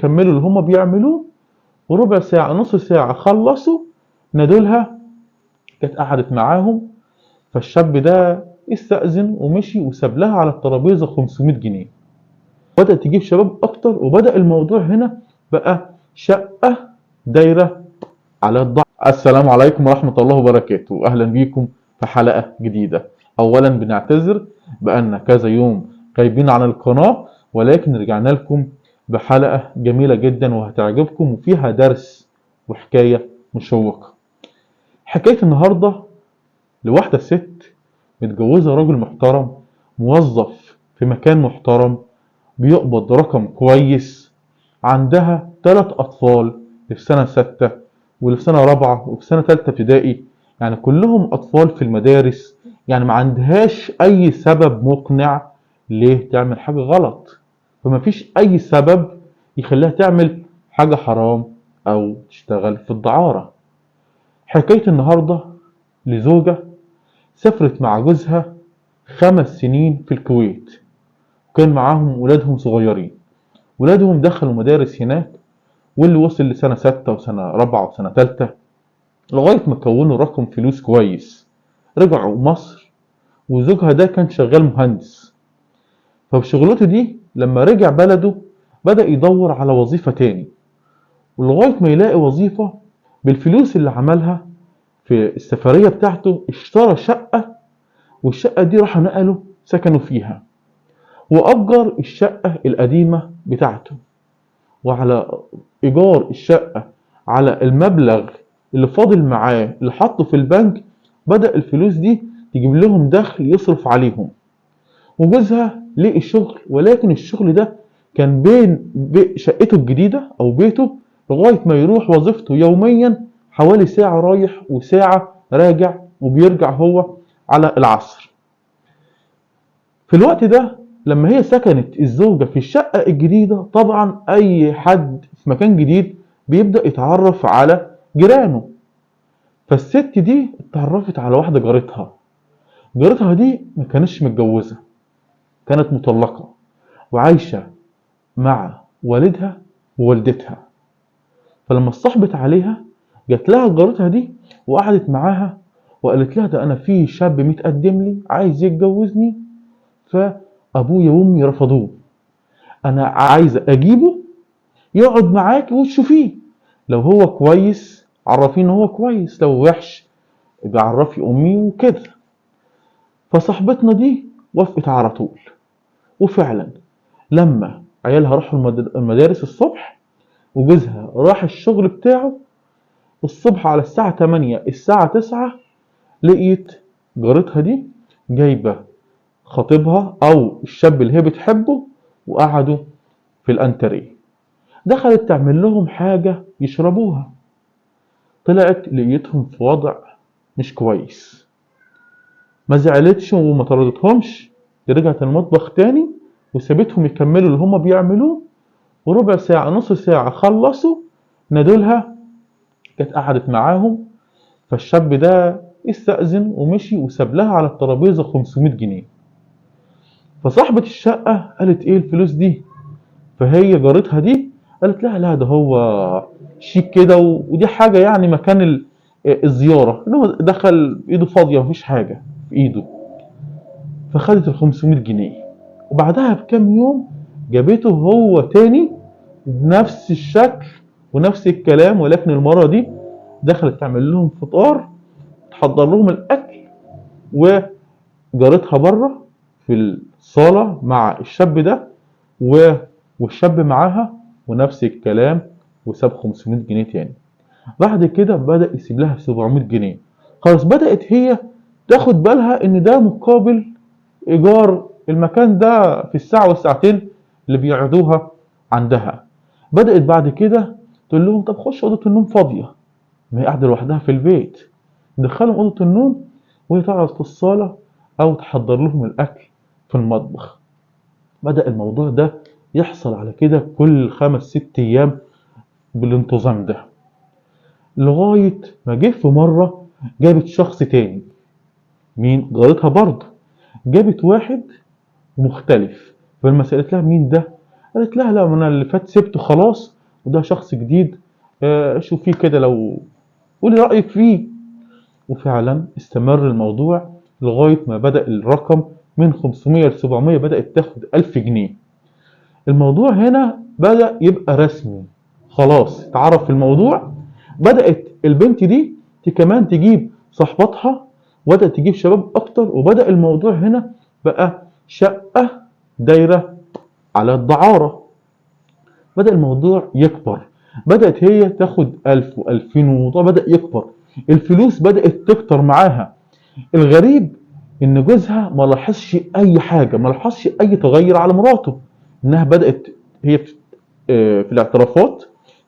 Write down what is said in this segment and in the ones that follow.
يكملوا اللي هما بيعملوه، وربع ساعة نص ساعة خلصوا نادولها، كانت قعدت معاهم. فالشاب ده استأذن ومشي وساب لها على الترابيزة 500 جنيه. بدأت تجيب شباب أكتر، وبدأ الموضوع هنا بقى شقة دايرة على الضعف. السلام عليكم ورحمة الله وبركاته، أهلا بيكم في حلقة جديدة. أولا بنعتذر بأن كذا يوم غايبين عن القناة، ولكن رجعنا لكم بحلقة جميلة جدا وهتعجبكم وفيها درس وحكاية مشوقة. حكاية النهاردة لواحدة ست متجوزة راجل محترم، موظف في مكان محترم، بيقبض رقم كويس، عندها 3 أطفال في سنة 6 واللي في سنة 4 وفي سنة 3 ابتدائي، يعني كلهم أطفال في المدارس، يعني ما عندهاش أي سبب مقنع ليه تعمل حاجة غلط، فما فيش أي سبب يخليها تعمل حاجة حرام أو تشتغل في الدعارة. حكاية النهاردة لزوجة سافرت مع جوزها 5 سنين في الكويت، وكان معاهم ولادهم صغيرين، ولادهم دخلوا مدارس هناك، واللي وصل لسنة 6 وسنة 4 وسنة 3 لغاية ما كونوا رقم فلوس كويس. رجعوا مصر، وزوجها ده كان شغال مهندس، فبشغلته دي لما رجع بلده بدأ يدور على وظيفة تاني، ولغاية ما يلاقي وظيفة بالفلوس اللي عملها في السفرية بتاعته اشترى شقة، والشقة دي راحوا نقلوا سكنوا فيها، وأجر الشقة القديمة بتاعته، وعلى إيجار الشقة على المبلغ اللي فاضل معاه اللي حطه في البنك بدأ الفلوس دي تجيب لهم دخل يصرف عليهم. وجوزها لقي شغل، ولكن الشغل ده كان بين شقته الجديدة أو بيته لغاية ما يروح وظيفته يوميا حوالي ساعة رايح وساعة راجع، وبيرجع هو على العصر. في الوقت ده لما هي سكنت الزوجة في الشقة الجديدة، طبعا أي حد في مكان جديد بيبدأ يتعرف على جيرانه، فالست دي اتعرفت على واحدة جارتها. جارتها دي ما كانتش متجوزة، كانت مطلقة وعايشة مع والدها ووالدتها. فلما اتصاحبت عليها جات لها جارتها دي وقعدت معاها وقالت لها ده أنا في شاب متقدم لي عايز يتجوزني، فأبويا وأمي رفضوه، أنا عايزة أجيبه يقعد معاك وتشوفيه، لو هو كويس عرفيه إن هو كويس، لو وحش يبقى عرفي أمي وكده. فصاحبتنا دي وافقت على طول، وفعلا لما عيالها راحوا المدارس الصبح وجوزها راح الشغل بتاعه الصبح على الساعة 8 الساعة 9 لقيت جارتها دي جايبة خطيبها أو الشاب اللي هي بتحبه وقعدوا في الأنتريه. دخلت تعمل لهم حاجة يشربوها، طلعت لقيتهم في وضع مش كويس. ما زعلتش وما طردتهمش، رجعت المطبخ تاني وسابتهم يكملوا اللي هما بيعملوه، وربع ساعة نص ساعة خلصوا نادولها، كانت قعدت معاهم. فالشاب ده استأذن ومشي وساب لها على الترابيزة 500 جنيه. فصاحبة الشقة قالت ايه الفلوس دي؟ فهي جارتها دي قالت لها لا ده هو شيك كده، ودي حاجة يعني مكان الزيارة، ان هو دخل ايده فاضية مفيش حاجة في ايده. فخدت ال 500 جنيه، وبعدها بكام يوم جابته هو تاني بنفس الشكل ونفس الكلام، ولكن المرة دي دخلت تعمل لهم فطار، تحضر لهم الأكل، وجارتها بره في الصالة مع الشاب ده والشاب معاها ونفس الكلام، وساب 500 جنيه تاني. بعد كده بدأ يسيب لها 700 جنيه. خلاص بدأت هي تاخد بالها ان ده مقابل ايجار المكان ده في الساعة والساعتين اللي بيقعدوها عندها. بدأت بعد كده تقول لهم طب خش أوضة النوم فاضية، ما هي قاعدة لوحدها في البيت، دخلهم أوضة النوم وهي تقعد في الصالة أو تحضر لهم الأكل في المطبخ. بدأ الموضوع ده يحصل على كده كل 5-6 أيام بالانتظام ده، لغاية ما جه في مرة جابت شخص تاني. مين؟ جارتها برضه. جابت واحد مختلف. فلما سألت لها مين ده؟ قالت لها لا، ما أنا اللي فات سبته خلاص، وده شخص جديد، شوفيه كده، لو قولي رأيك فيه. وفعلا استمر الموضوع لغاية ما بدأ الرقم من 500 ل 700، بدأت تاخد 1000 جنيه. الموضوع هنا بدأ يبقى رسمي، خلاص اتعرف الموضوع. بدأت البنت دي كمان تجيب صاحبتها، وبدأت تجيب شباب أكتر، وبدأ الموضوع هنا بقى شقة دايرة على الدعارة. بدأ الموضوع يكبر، بدأت هي تاخد 1000 و2000، والموضوع بدأ يكبر، الفلوس بدأت تكتر معاها. الغريب إن جوزها ما لاحظش أي حاجة، ما لاحظش أي تغير على مراته، إنها بدأت هي في الاعترافات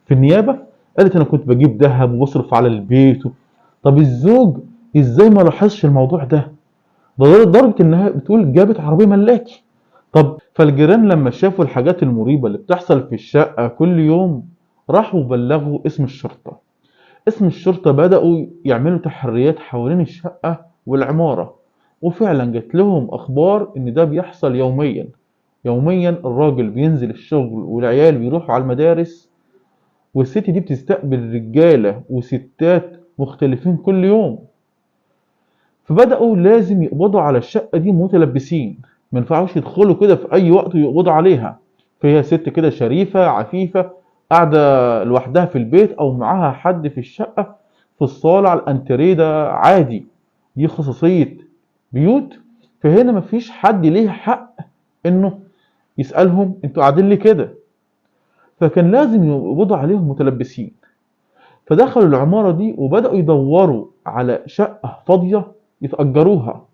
في النيابة قالت أنا كنت بجيب ذهب وبصرف على البيت. طب الزوج إزاي ما لاحظش الموضوع ده؟ ده لدرجة إنها بتقول جابت عربية ملاكي. طب فالجيران لما شافوا الحاجات المريبة اللي بتحصل في الشقة كل يوم راحوا بلغوا اسم الشرطة. اسم الشرطة بدأوا يعملوا تحريات حوالين الشقة والعمارة، وفعلا جات لهم أخبار إن ده بيحصل يوميا. يوميا الراجل بينزل الشغل والعيال بيروحوا على المدارس، والست دي بتستقبل رجالة وستات مختلفين كل يوم. فبدأوا لازم يقبضوا على الشقة دي متلبسين، ما ينفعوش يدخلوا كده في أي وقت ويقبضوا عليها. فهي ست كده شريفة عفيفة قاعدة لوحدها في البيت أو معاها حد في الشقة في الصالة على الأنتريه، ده عادي، دي خصوصية بيوت. فهنا مفيش حد ليه حق إنه يسألهم انتوا قاعدين ليه كده، فكان لازم يقبضوا عليهم متلبسين. فدخلوا العمارة دي وبدأوا يدوروا على شقة فاضية يتأجروها،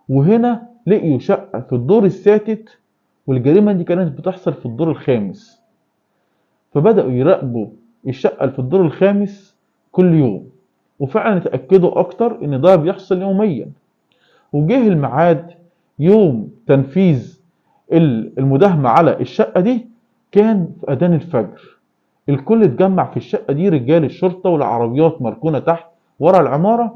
وهنا لقيوا شقة في الدور السادس، والجريمة دي كانت بتحصل في الدور الخامس. فبدأوا يراقبوا الشقة اللي في الدور الخامس كل يوم، وفعلا اتأكدوا أكتر إن ده بيحصل يوميا. وجه الميعاد يوم تنفيذ المداهمة على الشقة دي، كان في أذان الفجر. الكل اتجمع في الشقة دي، رجال الشرطة والعربيات مركونة تحت ورا العمارة.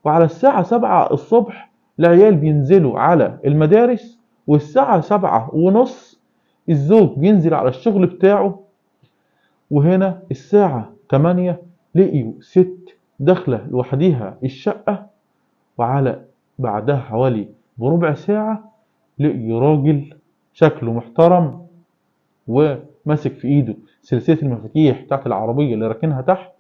وعلى الساعة 7 الصبح العيال بينزلوا على المدارس، والساعة 7:30 الزوج بينزل على الشغل بتاعه. وهنا الساعة 8 لقيوا ست داخلة لوحديها الشقة، وعلى بعدها حوالي بربع ساعة لقيوا راجل شكله محترم وماسك في ايده سلسلة المفاتيح بتاعت العربية اللي راكنها تحت،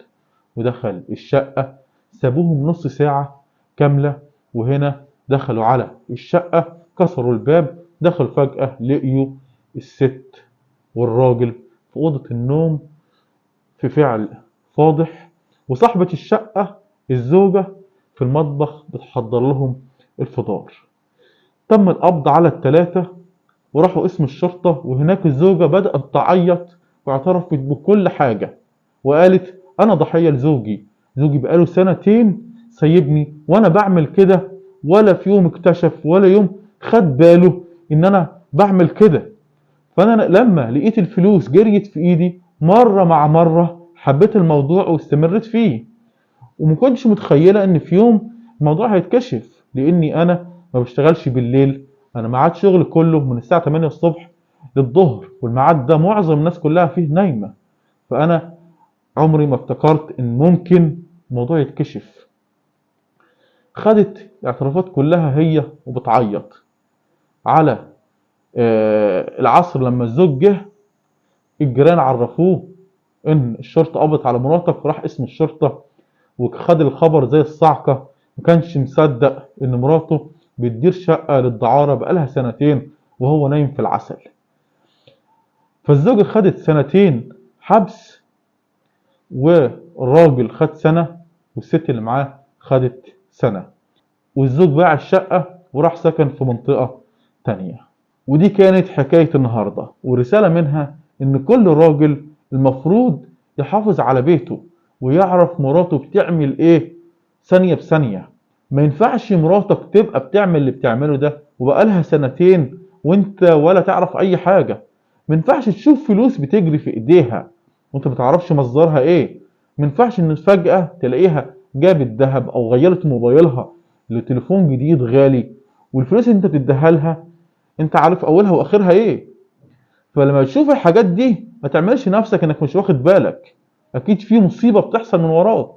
ودخل الشقة. سابوهم نص ساعة كاملة، وهنا دخلوا على الشقة، كسروا الباب، دخلوا فجأة لقيوا الست والراجل في أوضة النوم في فعل فاضح، وصاحبة الشقة الزوجة في المطبخ بتحضر لهم الفطار. تم القبض على الثلاثة وراحوا اسم الشرطة، وهناك الزوجة بدأت تعيط واعترفت بكل حاجة، وقالت أنا ضحية لزوجي، زوجي بقاله سنتين سايبني وأنا بعمل كده، ولا في يوم اكتشف ولا يوم خد باله إن أنا بعمل كده. فأنا لما لقيت الفلوس جريت في إيدي مرة مع مرة حبيت الموضوع واستمرت فيه، وما كنتش متخيلة إن في يوم الموضوع هيتكشف، لإني أنا ما بشتغلش بالليل، أنا ميعاد شغل كله من الساعة 8 الصبح للظهر، والميعاد ده معظم الناس كلها فيه نايمة، فأنا عمري ما افتكرت إن ممكن الموضوع يتكشف. خدت الاعترافات كلها هي وبتعيط. على العصر لما الزوج جه، الجيران عرفوه إن الشرطة قبضت على مراتك، وراح اسم الشرطة وخد الخبر زي الصعقة، ما كانش مصدق إن مراته بتدير شقة للدعارة بقالها سنتين وهو نايم في العسل. فالزوجة خدت سنتين حبس، والراجل خد سنة، والست اللي معاه خدت سنة، والزوج باع الشقة وراح سكن في منطقة تانية. ودي كانت حكاية النهاردة، ورسالة منها إن كل راجل المفروض يحافظ على بيته ويعرف مراته بتعمل إيه ثانية بثانية. ما ينفعش مراتك تبقى بتعمل اللي بتعمله ده وبقالها سنتين وانت ولا تعرف اي حاجة. ما ينفعش تشوف فلوس بتجري في ايديها وانت ما تعرفش مصدرها ايه. ما ينفعش ان فجأة تلاقيها جابت ذهب او غيرت موبايلها لتليفون جديد غالي، والفلوس اللي انت بتديها لها انت عارف اولها واخرها ايه. فلما تشوف الحاجات دي ما تعملش نفسك انك مش واخد بالك، اكيد في مصيبة بتحصل من وراك.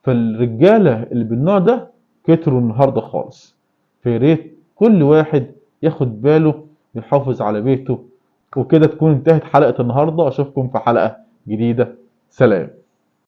فالرجالة اللي بالنوع ده كتروا النهاردة خالص، فياريت كل واحد ياخد باله ويحافظ على بيته. وكده تكون انتهت حلقة النهاردة، اشوفكم في حلقة جديدة. سلام.